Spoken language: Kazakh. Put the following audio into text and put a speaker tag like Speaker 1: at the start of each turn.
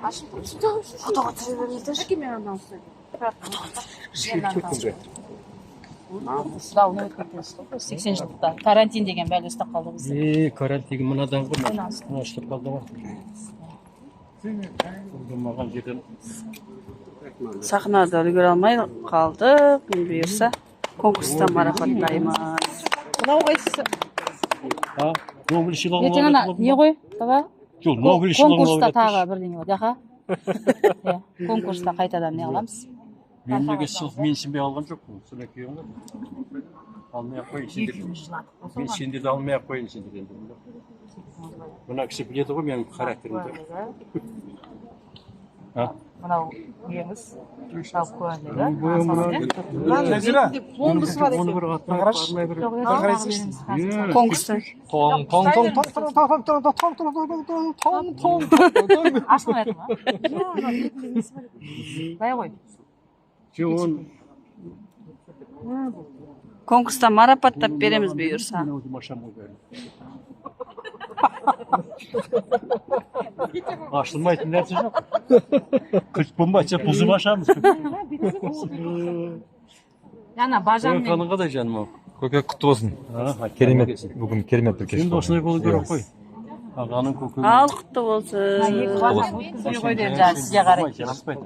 Speaker 1: Фотоға түсіре беріңіздерші.
Speaker 2: Давно өтіп кетті, 80 жылдықта карантин деген бәле ұстап қалды бізді.
Speaker 3: Е, карантин мынадан ғой, мына ұстап қалды ғой. Маған жерден.
Speaker 1: Сахнада үлгере алмай қалдық. Бұйырса, конкурста марапаттаймыз.
Speaker 2: Мынау қайсысы?
Speaker 3: А, Нобель сыйлығын
Speaker 2: Ертең ана не ғой, баба?
Speaker 3: Жоқ, Нобель сыйлығын.
Speaker 2: Конкурста тағы бірдеңе болады, аха, иә, конкурста қайтадан не қыламыз.
Speaker 3: Мен неге сыйлық менсінбей алған жоқпын? Содан кейін ғой. Алмай ақ қояйын сендер. Мен сендерді алмай ақ қояйын сендерден. Мына кісі біледі ғой менің характерімді. А?
Speaker 2: Мынау неңіз, мынау куәлігі.
Speaker 4: Жазира.
Speaker 2: Пломбасы бар.
Speaker 3: Оны бір арнайы бір. Е,
Speaker 1: Конкурста.
Speaker 4: Тоң тоң тоң тоң тоң тоң тоң тоң тоң тоң тоң тоң тоң тоң тоң.
Speaker 2: Ашылмай жатыр ма? Былай ғой.
Speaker 3: Жоқ, оны
Speaker 1: Конкурста марапаттап береміз, бұйырса.
Speaker 3: Мен өзім ашамын ғой бәрін. Ашылмайтын нәрсе жоқ. Кілт болмаса, бұзып ашамыз.
Speaker 2: Ана бажаммен.
Speaker 3: Қалың қалай, жаным ау?
Speaker 4: Көке, құтты болсын.
Speaker 3: А,
Speaker 4: Керемет, бүгін керемет бір кеш.
Speaker 3: Енді осындай болу керек
Speaker 4: Иә.
Speaker 3: қой. Ағаның көкесі.
Speaker 1: Ал, құтты болсын.
Speaker 2: Екі бажам өткізбей қойды енді, жаңа сізге қарай.
Speaker 3: Жараспайды.